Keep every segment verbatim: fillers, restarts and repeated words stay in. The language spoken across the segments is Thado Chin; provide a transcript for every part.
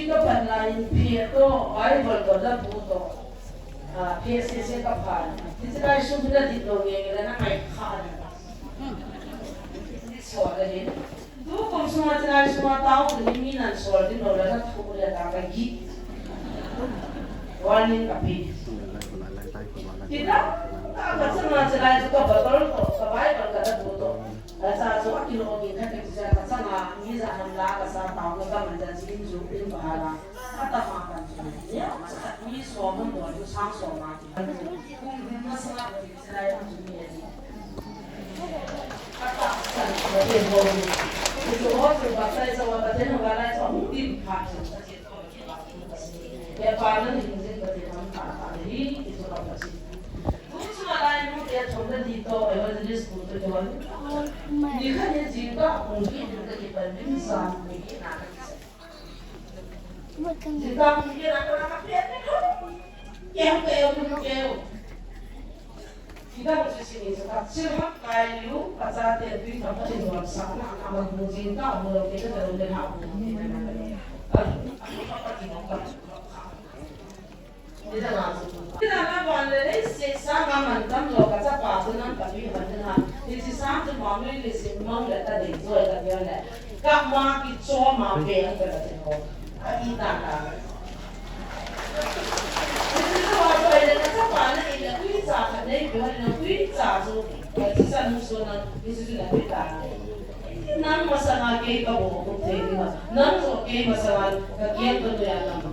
Ka phat lai in phe to, Bible to, la bu to. Ah, phe se se ka phat. Hiche lai sum na dit lou nge nge la na ngai kha na. Ni so la hin. Tukum sunga hiche lai sunga tao tu ni mi nan sol din lou la na thu le ta ka gi. Warning ka pe. Kita ka ka changa hiche lai chu ka Bible to, ka Bible ka la bu to. Ka sa chu a kilom in kha kiti sa ka changa mi ja ham la ka sa tao na ka man ja chi in ju in ba la. Ka ta ma kan chu. Ya, sa mi so mun do ju sang so ma ti. Kum din ma sa la ti sa la ya ju mi ya ji. Ka ta sa ka te ho ni. Ti ho chu ba sai sa wa ba te no ba la sa mu ti pha chu. He pa nan hin jin ka te ham ta ta hi ti chu ka pa chi. Tu chu a lai nu te thong da di to evangelist pu tu don. Ni kha ni jing ka kung ki tu ka ki pa min sa mi ki na ka. Jing ka kung ki na ka ka pe ni ko. Ke ke ke. Kita mo si sini sa ka. Sir ha kai liu ka sa te tu ka pa chin don sa na na ma mu jing ka mu lo ke ta lo le ha mu. Ka pa ti ka. Tina na van le le se sa nga man tam lo ka chapa chu nam ka pi van na. Ti si sa chu ma mi le sim mang le ta dei choi ka pi le. Ka ma ki cho ma pe an ka ti ho. A i ta ta. Ti si sa wa choi le ka chapa na i le kui cha ka nei pi na kui cha chu. Ka ti sa nu so na ti si chu na pi ta. Nang masanga kei ka bo ko te ni ma. Nang jo kei masanga ka kei ka ya na ma.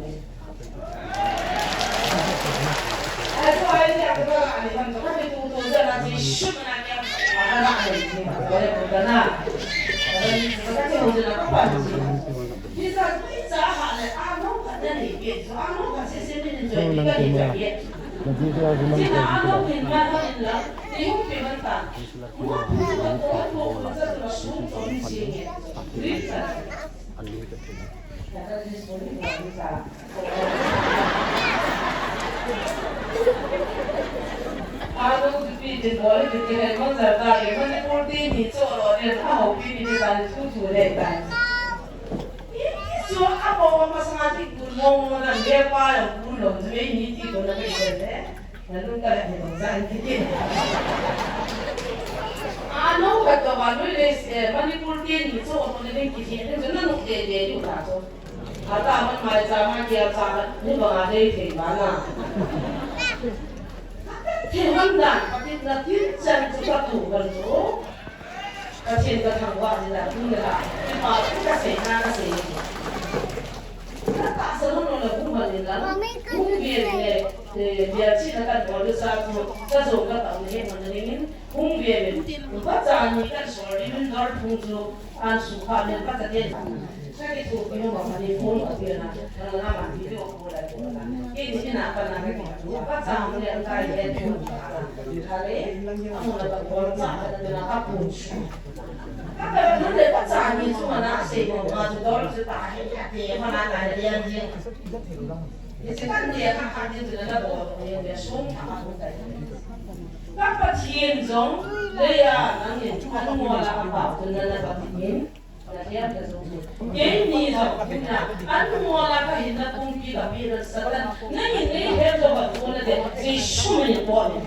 Anu pipi din bol pipi hai mang jar ta ke Manipur ti ni cho lo ni a ho pipi ni ta ni thu thu le ta. Ni so a bo ma sa ti ku mo mo na le pa ya ku lo ni ti ko na ke le. Nanu ka he dong san ti kin. Anu ka to ba nu le Manipur ti ni cho lo ni ki ti ni nanu te te ni ta cho. Ata man mai cha ma kia cha ni ba nga dei thei ba na. Thei man dan, Pathen na tin chan chu ka tu ban chu. Pathen ka thangvah ni la, tu ni la. Ki pa tu ka sei na ka sei. Ka ta sa no no la bu man ni la. Bu bia ni le, bia chi na ka bol sa chu. Ka zo ka ta ni he man ni. Hung ve min, vacha ni kan sol ding in dol phung chu an su kha min vacha te. Sa ki thu ki hung ma ni phone ko ti na, na na ma video ko la ko la. Ki ni na pa na ki ma chu vacha hung le an kai he chu. Kha le, a mu na ka bol cha na na ka phun chu. Ka ka na le vacha ni chu ma na se ko ma chu dol chu ta he ya te ma na na le yan ji. Hiche kan tia kha kha ding chu na bol ko ni le sum kha kha ding tai. Ka Pathen jong leia nangin an ngol a apao tun na na Pathen in na hiam ta jong chu. Keini jong na an ngol a ka hinna pumpi ka pi na Satan. Nangin nei het lou ka tu na de Jesu min in bol in.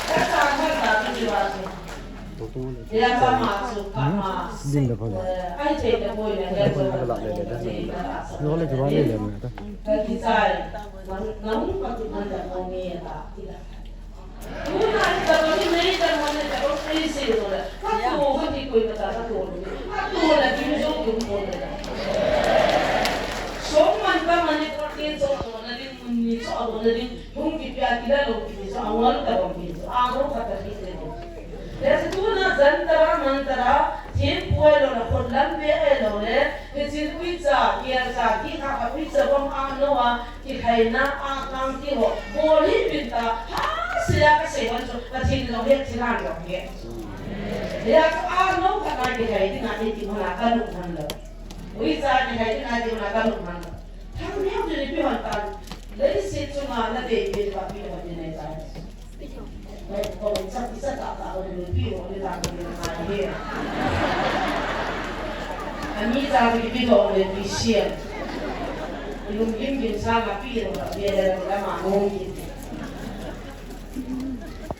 Ka sa ma ta tu ji wa chu. Tua pa ma chu pa ma. Din da pha. Eh, ai che te poi le le. Yo le ki wa le le ta. Ka ki chai. Nang nang pa tu man da ko ni ta. Tuna ni ta ni nei ta mo ne ta ko sei se lo le. Ka tu ko ki ko ta ka tu. Ka tu le ki jo ki ko le. So man pa ma ni ko ti so na ni mun ni so na ni. Hung kipia kila lou kiti chu, angol ta bang kiti chu, angol khat kati le. Hiche tuna jantara mantara, thempu ahilou le, khutlam pe ahilou le, hiche uicha, kiacha, kikha kha uicha bang a nou a, kikhaina, akang ti ho, bol hih uvin ta, ha, sia kasei hon chu, Pathen in jong hetthei nan jong he. Hiche a nou khat a kikhai dinga, iti hon a kanu hon lou. Uicha kikhai dinga, iti hon a kanu hon lou. Thang neo chu ni pi hon tan. Leiset chunga na dei pen pa pi hon ni nei tan. Nei ko sa pi sa ta ta ko ni pi hon ni ta ko ni mai he. Ami cha ki pi thong le pi siam. Lum gim gim sa ma pi lo ka pi le la ma hong ki.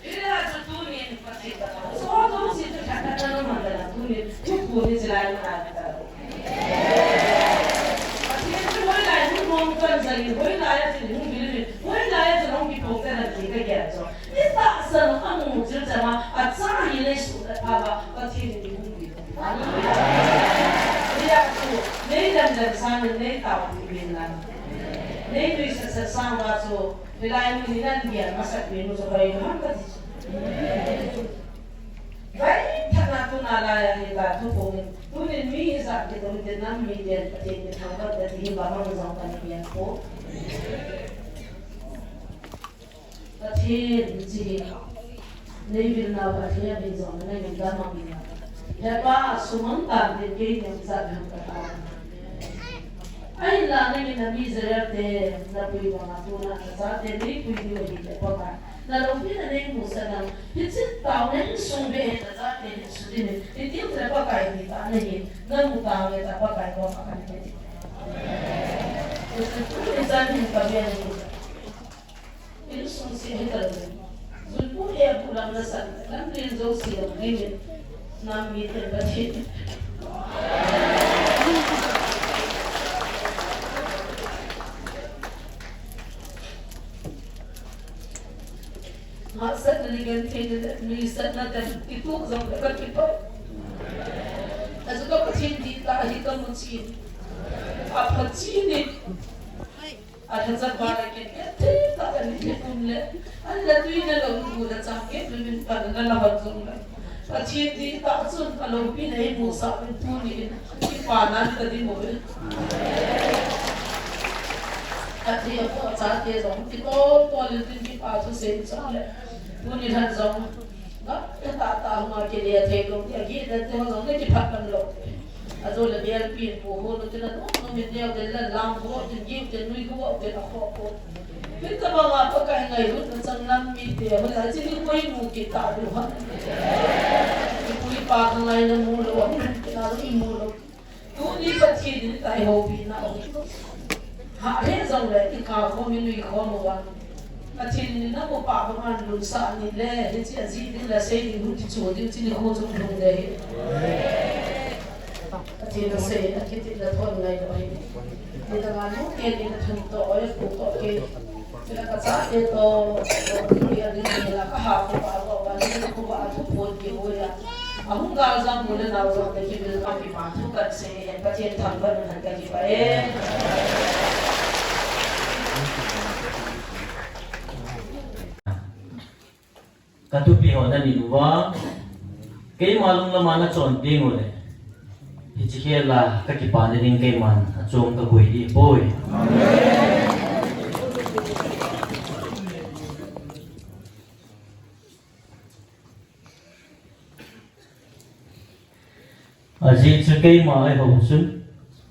Ila chu tunin Pathen ta. So to si tu kha ta na ma ta tunin. Tu ku ni jilai ma ta. Pathen chu hoilai hung hung kan jai, hoilai a chu hung bil bil, hoilai a chu hung kipok ta na ti ka gel chu. Ni tahsan a mu chil chama, acha hi le su ta pha ba, Pathen ni hung bil. Ni a chu, nei dam dam sang, nei tao pi bin na. Nei tui sa sa sang ba chu, ni lai ni nan bian ma sa pi nu chu hoi ham ka ti. Vai thana tuna laiya hita thuphong in, tunin mi hijat kitum tin nam miten Pathen kithangvah ta ti hi vamang jong kan pian po. Pathen chi hi, nei vilna Pathen in jong na in damang in. He pa, sumang tan tin kei nem jat ham ka ta. Ahinla nangin na mi Israel te, na pui banga tuna nachate nei pui diu ahi le Pakai. Na loupina nei musah nang, hiche taona insung beh hi nachate hin sut in, hiti le Pakai ti ta nahi, na mu ta nge ta Pakai ko ka kan te. Hiche tu ni chan hin ka bia ni. Insung se hi ta le. Zulpu e bu lam na san, lam len jo si lam ni ni. Nam miten Pathen. Hahsatna le gentheina le nuisatna te kituh jong le kakipah. Achu ka Pathen dihtah hi kamu chin. Apha chin in. Alhacha bara ken ken thei ta ani thei tum le. An la tui na lo bu la chang ke lu min pa na la hot jong la. Pathen dihtah chun aloupina hi musah in tuni in. Kipa nan ta di mo ve. Athei apo chate jong kitol tol in tin kipa thu sei chang le. Tuni han jong. Ga ta ta hung a kile thei lo ti agi da te jong le kiphat lam lo. Ajo le bial pin pu hu nu tin a nu nu min neo tin la lam hu tin giu tin nui hu au tin a kho pu. Tin ta ba nga pa kai ngai hu na chang lam mi te hu la chi ni koi mu ki ta du ha. Ki pui pa ka ngai na mu lo, ki na lo i mu lo. Tuni Pathen in tai ho pi na o. Ha he jong le i ka kho mi nui kho mo wa. Pathen in na mo pa ba man lun sa ni le, hiche a ji ding la sei ding hu ti chu ding chi ni kho chung lung de hi. Pathen a sei, a kiti la thon ngai lo hi. Ni ta nga nu ke ni na thun to, oi pu to ke. Ni la ka cha te to, to ni ya ni la ka ha ko ba ko ba ni ko ba thu phon ki ho ya. A hung gal jam mu le nau jam te ki bil ka ki ma thu kan sei he Pathen thangvah in han ka ki pa e. Ka thupi ho na ni uva, keima lunglam a na chon ding u le, hiche khel a ka kipana ding keiman achom ka koi ding poi. Ajeh chu keima eiho chu,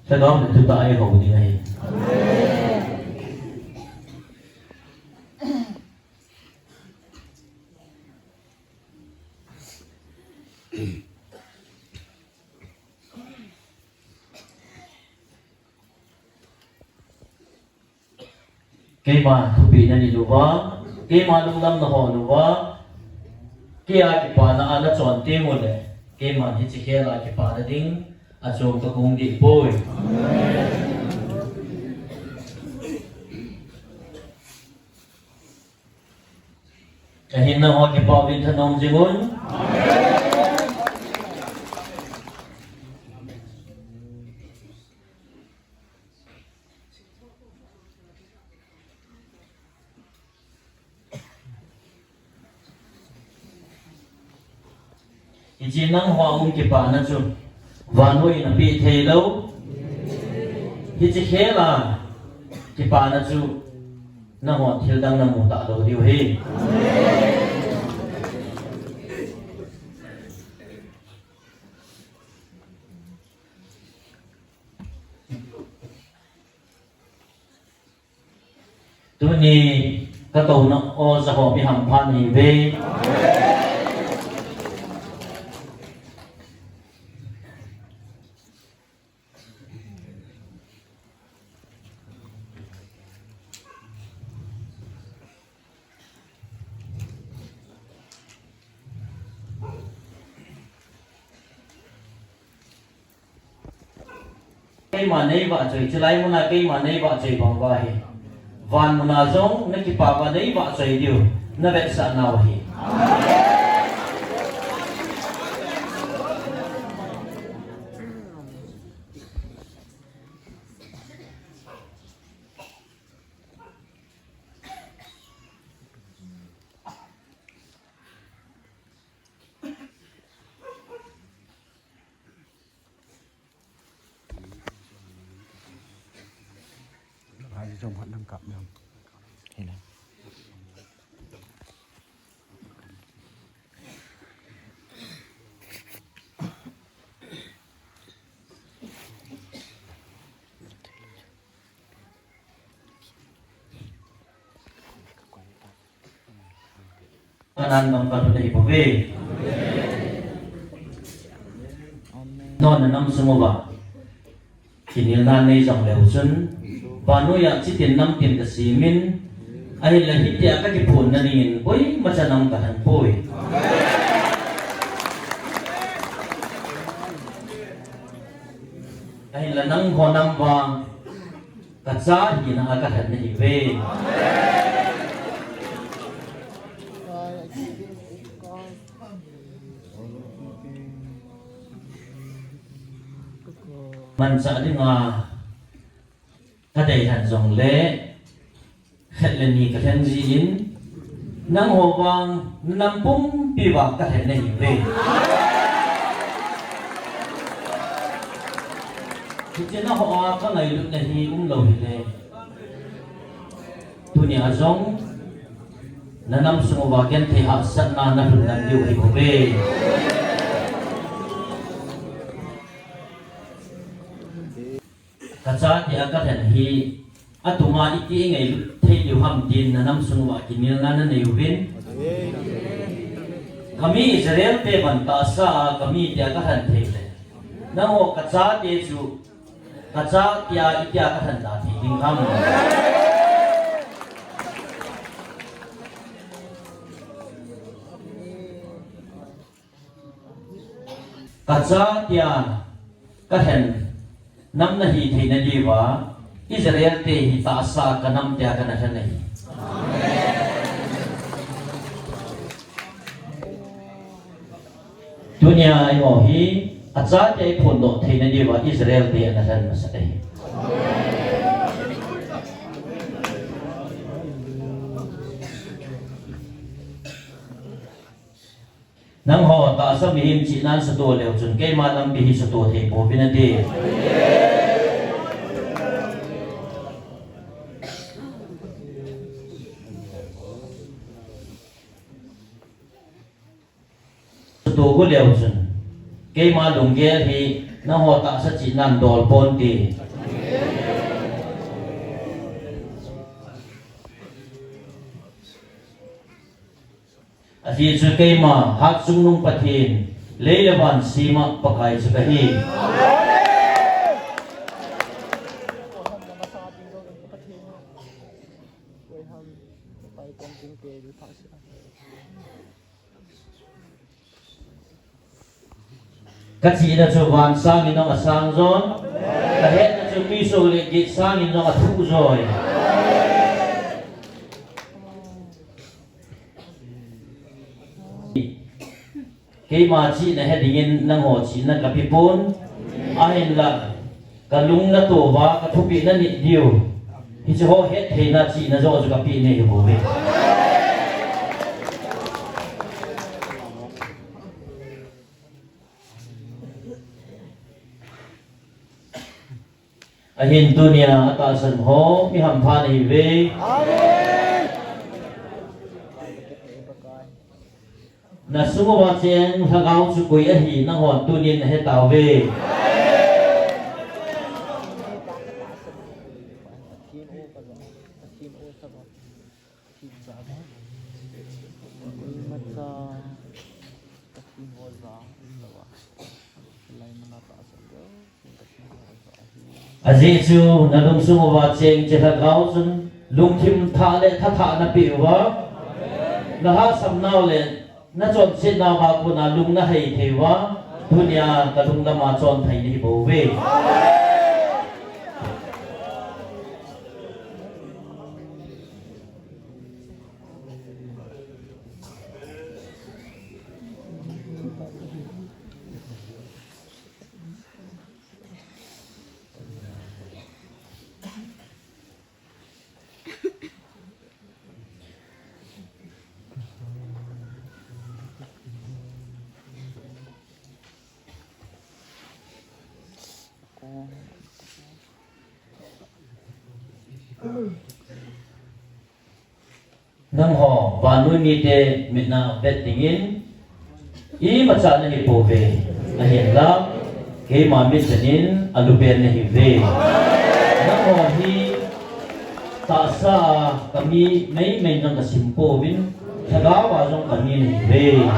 Lhagao le thutah eiho ding ahi. Keima thupi na ni uva, keima lunglam na hon uva, kei a kipana a na chon teng u le, keiman hiche khel a kipana ding achom ka kong ding poi. Ahin nangho kipah uvin thanom jing un. Hiche nangho a um kipana chu, vannoi in apeh thei lou. Hiche khel a kipana chu, nangho thil dang na mu talou diu ahi. Tuni ka touna o ja ho mi hampha nahi uve. Keima nei vahchoi, chulai muna keima nei vahchoi bang uva hi, van muna jong na kipah uva nei vahchoi diu na vetsah nau ahi. Kanan nam ka lhun ahi bouve. Nangho na nam sung uva kinelna nei jong leu chun, vannoi a chitin namtin ka semin, ahinla hitia ka kiphonna dingin koimacha nam ka lhen poi. Ahinla nangho nam vang ka cha hina a ka lhen nahiuve. Manchah dinga ka dei lhen jongle, khat le ni ka lhen jin, nangho vang na nam pumpi vang ka lhen nahiuve. Hiche nangho a ka ngailutna hi umlou hile, tunia jong na nam sung uva genthei hahsatna na lhun lhon diu ahi bouve. Ka cha tia ka lhen hi, atuma iti i ngailut thei diu ham tin na nam sung uva kinelna na nei uvin. Kami Israel te ban tahsa a kami tia ka lhen thei le, nangho ka chate chu ka cha tia itia ka lhen da thei ding ham? Ka cha tia ka lhen nam nahi theina diuva, Israel te hi tahsa ka nam tia ka na lhen ahi. Tunia eiho hi a cha tia i phondoh theina diuva Israel te a na lhen masat ahi. Nangho tahsa mihem chihnan suto leu chun keima lampi hi suto thei pouvin ati. Suto go leu chun keima lunggel hi nangho tahsa chihnan dol ponte. Ajeh chu keima Hatchungnung Pathen, lei le van sema Pakai chu kahi. Ka chihna chu van sangin jong asang joi. Ka hetna chu twi som le get sangin jong athu joi. Keima chihna he dingin nangho chihna ka pe pon. Ahinla ka lung na to uva ka thupeh na nei diu, hiche ho hettheina chihna joh chu ka pe nahi bouve. Ahin tunia atahsan ho mi hampha nahiuve. Na sung uva cheng lhagao chu koi ahi nanghon tunin na he tauve. Ajeh chu na lungsung uva cheng hiche lhagao chun lungthim thah le thathah na pe uva, na lhahsam nau le na chonset nauva kona lung na hai thei uva, tunia ka lunglam a chonthei nahi bouve. Nangho vannoi mite mitna vet dingin imacha nahipouve, ahinla keima mitthenin alupen nahiuve. Nangho hi tahsa kami meimei jong kasimpouvin, lhagaova jong kami nahiuve.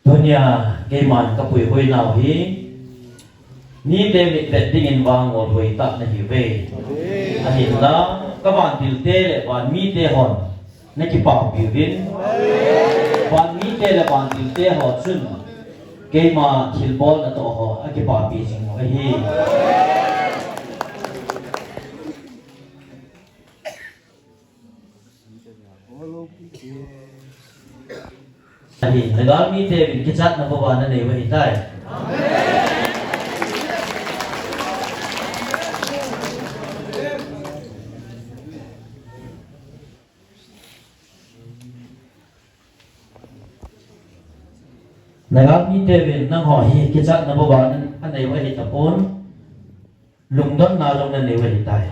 Tunia keiman kapuihuinau hi mite mitvet dingin vang ngolhuitah nahiuve. Ahinla kavantilte le vanmite hon nakipapiuvin, vanmite le vantilte ho chun keima thilbol natoh ho akipapi jing u ahi. Ahi, nagalmite uvin kichatna bou nanei u ahitai. Nagalmite uvin nangho hi kichatna bou nanei u ahitapon, lungdonna jong nanei u ahitai.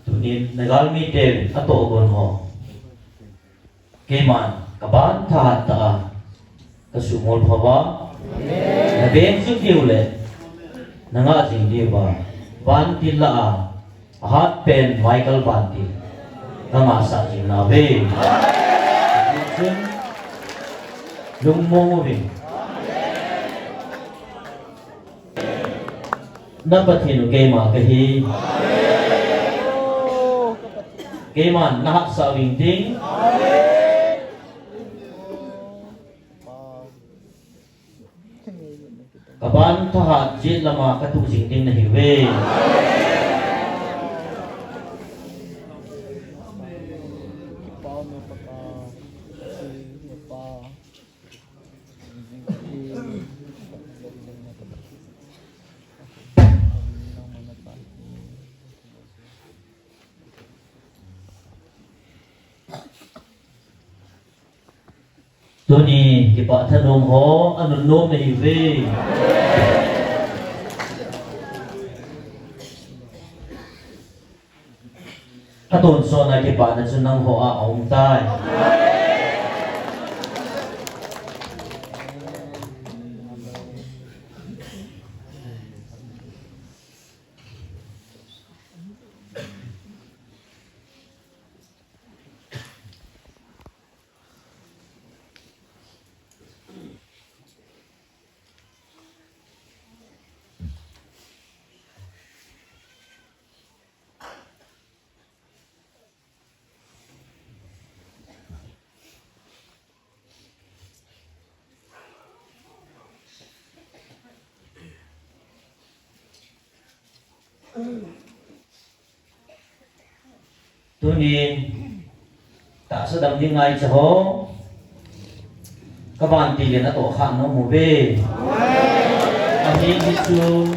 Tunin nagalmite atohgon ho, keiman kaban thahat tah a kasuhmolphouva, naveng jing diu le nangah jing diuva, vantil lah a ahatpen Michael vantil kangahsah jing nauve. Hijeh chun lungmong uvin. Na Pathen u keima kahi. Keiman nahatsah u hing ting. Kaban thahat jet lama katuh jing ding nahiuve. Tuni kipah thanom ho anunnom nahiuve. Atonsot a kipana chu nangho a aumtai. Tunin tahsa dam ding ngaicha ho, kavantil in atohkhah nom uve. Ahin hichu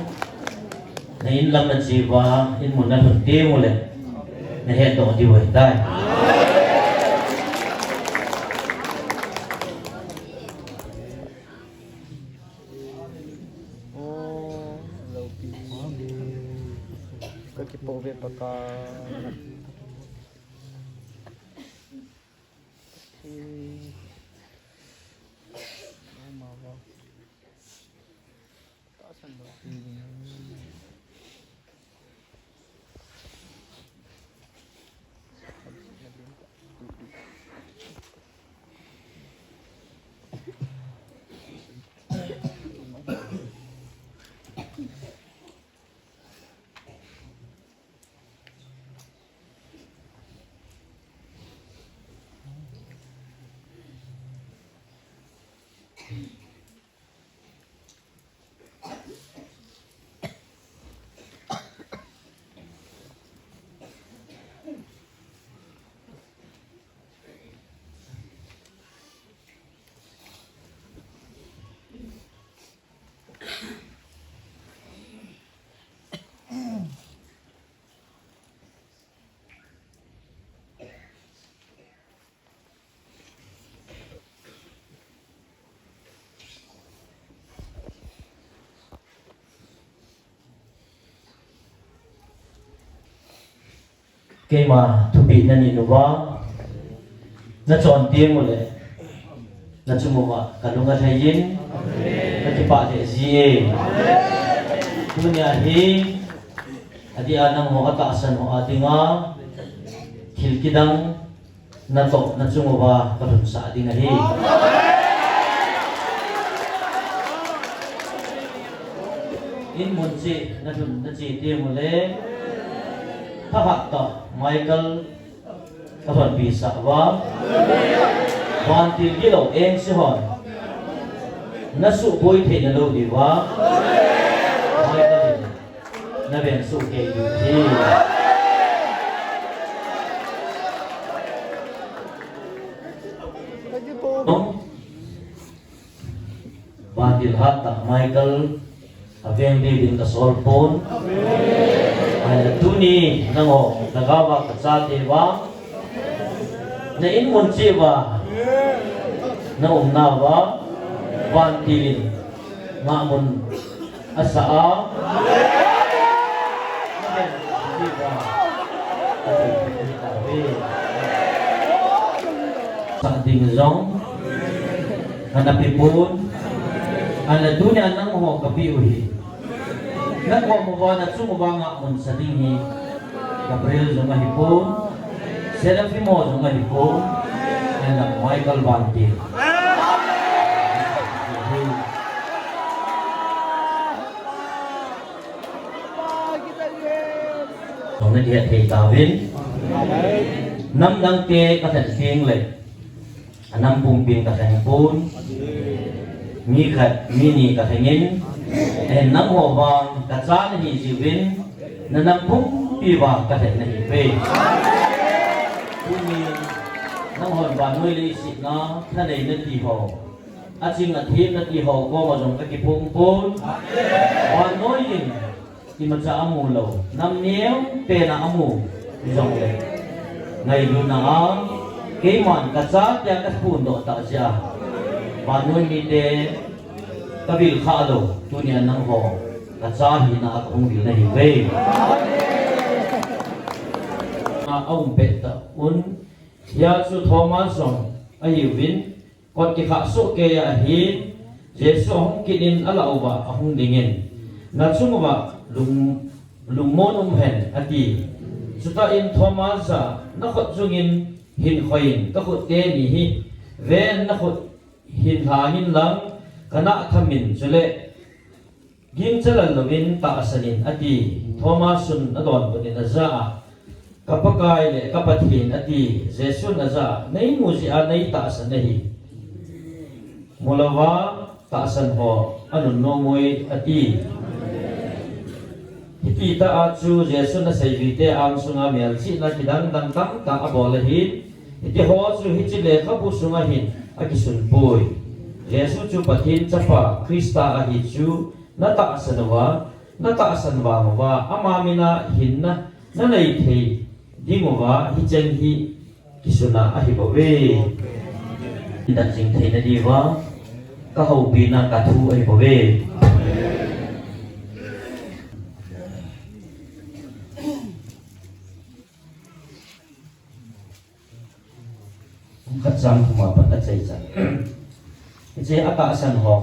na inlam nache uva, inmun nalhun teng uleh nahetdoh diu ahitai. Keima thupeh nanei uva, nachon teng uleh nachung uva kalung alhai in, kakipah lheh jie. Tunia hi, adeh a nangho katahsan ho a dinga thil kidang natoh nachung uva kalhunsah ding ahi. In mun cheh nalhun nache teng uleh, thahat tah Michael kalhonpi sah uva, vantil gilou angel hon nasuhboi thei nalou diuva, Michael in naveng soh kei diu ahi. Vantil hat tah Michael, aveng ding din kasol pon. Ahile tuni nangho lhagao a kachate uva, na in mun cheh uva, na umna uva, vantil in ngahmun asah a, sah ding jong ana pe pon. Ahile tunia nangho kapeh u hi, nakom uva nachung uva ngahmun sa ding hi Gabriel jong ahipon, Seraphim ho jong ahipon, ahile Michael vantil. Jong nakihet thei tauvin. Nam dangte kalhen teng le, anam pumpin kalheng pon. Mi khat, mi ni kalhengin, ahin nangho vang kacha nahi jiuvin, nanam pumpi vang kalhen nahiuve. Tuni, nanghon vannoi leiset a thanei nati ho, aching athem nati ho koma jong kakiphong pon. Vannoi in imacha amu lou, nam neo pen a amu jongle, ngailutna a keiman kacha tia kaphondoh tah jeh a, vannoi mite kavil khah lou, tunia nangho kacha hina a kahung vil nahiuve. A, aum pet tah un, hia chu Thomas jong ahiuvin, kot kikhah soh kei a ahin, Jesu ahung kit in alah uva ahung dingin, nachung uva lung, lungmon umhen ati. Chutah in Thomas a, nakhut jungin hin khoiyin, kakhut teni hi ven, nakhut hin lhangin lang, kanah thamin, chule gingcha lal louvin tahsan in ati. Thomas un adonbut in aja a, ka Pakai le ka Pathen ati. Jesun aja a, neimu jeh a neitahsan ahi. Mulouva tahsan ho anunnom uvoi ati. Hiti tah a chu Jesun aseijuite angsunga melchihna kidang dang tamtah abol ahin. Hitiho chu hiche lekhabu sunga hin akisun poi. Jesu chu Pathen Chapa Christa ahi chu natahsan uva, natahsan vang uva, ama mina hinna nanei thei ding uva, hicheng hi kisuna ahibouve. Hindan jing theina diuva, kahoupina kathu ahibouve. Khat chang thum a pat a chai chan. Hiche a tahsan ho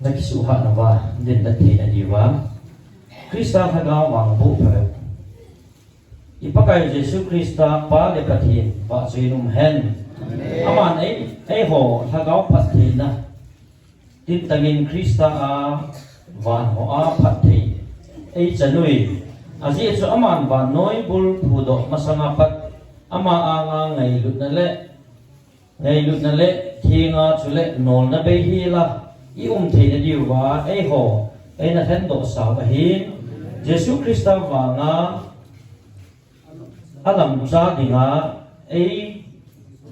na kisuhhat nauva dinna theina diuva, Christa Lhagao vang boh pha. I Pakai Jesu Christa Pa le Pathen vahchoi in um hen. Amen. Aman ei, eiho lhagao phattheina tintangin Christa a van hoa phatthei ei chan uve. Ajeh chu aman vannoi bul phudoh masanga pat ama anga ngailutna le, ngailutna le thenga chule nolna bei hela i um theina diuva eiho eina lhendoh sau ahin. Jesu Christa vanga a lamcha dinga ei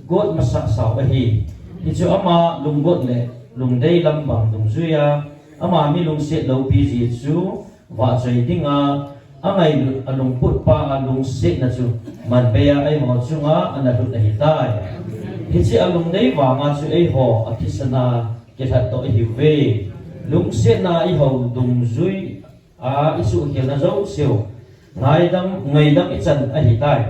got masat sau ahi. Hichu ama lunggot le lungdei lam bang dungjuia ama mi lungset loupi jeh chu vahchoi dinga a ngailut a lungput pa a lungsetna chu manbei a eiho chunga ana lut ahitai. Hiche a lungdei vanga chu eiho a thisan a kilhat toh ihiuve. Lungsetna a ihou dungjui a isuhkhelna jouseu ngaidam, ngaidam ichan ahitai.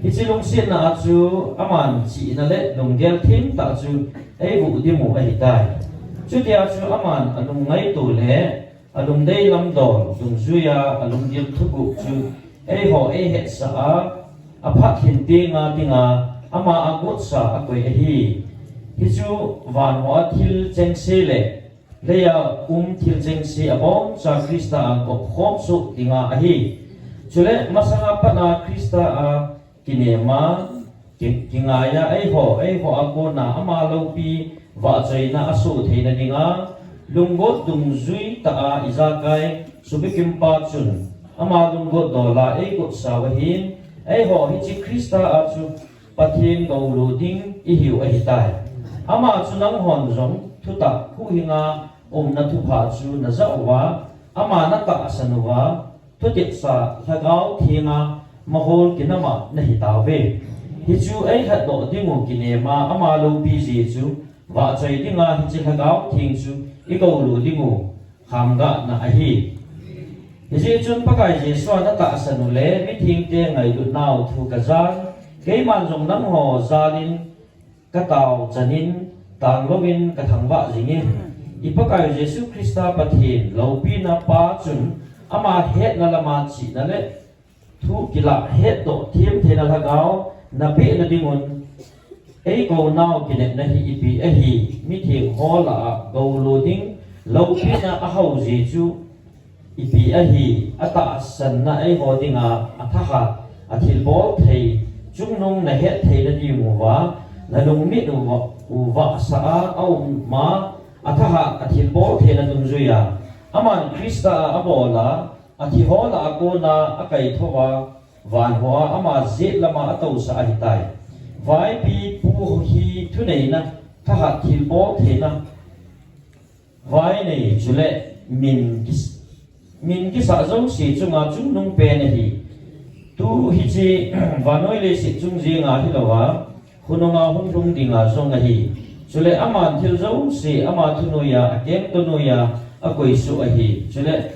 Hiche lungsetna a chu aman chihna le lunggel thim tah chu eivuh dimu ahitai. Chutia chu aman a lungngaito le a lungdei lam dol dungjuia a lunggil thuguh chu eiho eihetsah a, a phat hin tenga dinga ama a gotsa a koi ahi. Hichu van hoa thil chengse le leia um thil chengse aboncha Christa a gop khom soh dinga ahi. Chule masanga pat a Christa a kinema, ki, kingaia eiho, eiho a kona ama loupi vahchoina asoh theina dinga lunggot dungjui tah a ijakai subikim pa chun ama lunggot dola eigot sau ahin, eiho hiche Christa a chu Pathen goulu ding ihiu ahitai. Ama chu nanghon jong thutah huhhinga umna thupha chu najah uva, ama natahsan uva, thutepsa Lhagao Thenga mahol kinama nahitauve. Hichu eilhatdoh dingu kinema ama loupi jeh chu vahchoi dinga hiche Lhagao Theng chu igoulu dingu khamgahna ahi. Hijeh chun Pakai Jesu a natahsan u le mithengte ngailutnau thu kajan, keiman jong nangho jalin katao chanin, tanglouvin kathangvah jingin, i Pakai Jesu Christa Pathen loupina pa chun ama hetna lama chihna le thu kilah hetdoh themtheina Lhagao napehna dingun eikou nau kinepna hi ipi ahi, mitheng ho lah a goulu ding loupina ahao jeh chu ipi ahi, atahsanna eiho dinga athahat, athilbol thei, chungnung nahet theina diuva, nalungmit uva, uvahsah a aum ma, athahat, athilbol theina dungjuia aman Christa a abol a, athi ho lah a kona akaithouva, van hoa ama jet lama atousah ahitai. Vaipi pu hi thuneina, thahat, thilbol theina, vainei chule min kis-, min kisah jouse chunga chungnung pen ahi. Tu hiche vannoi leiset chung jenga hilouva, khonunga hunglhung dinga jong ahi. Chule aman thil jouse ama thunoiya, akengto noiya akoisoh ahi. Chule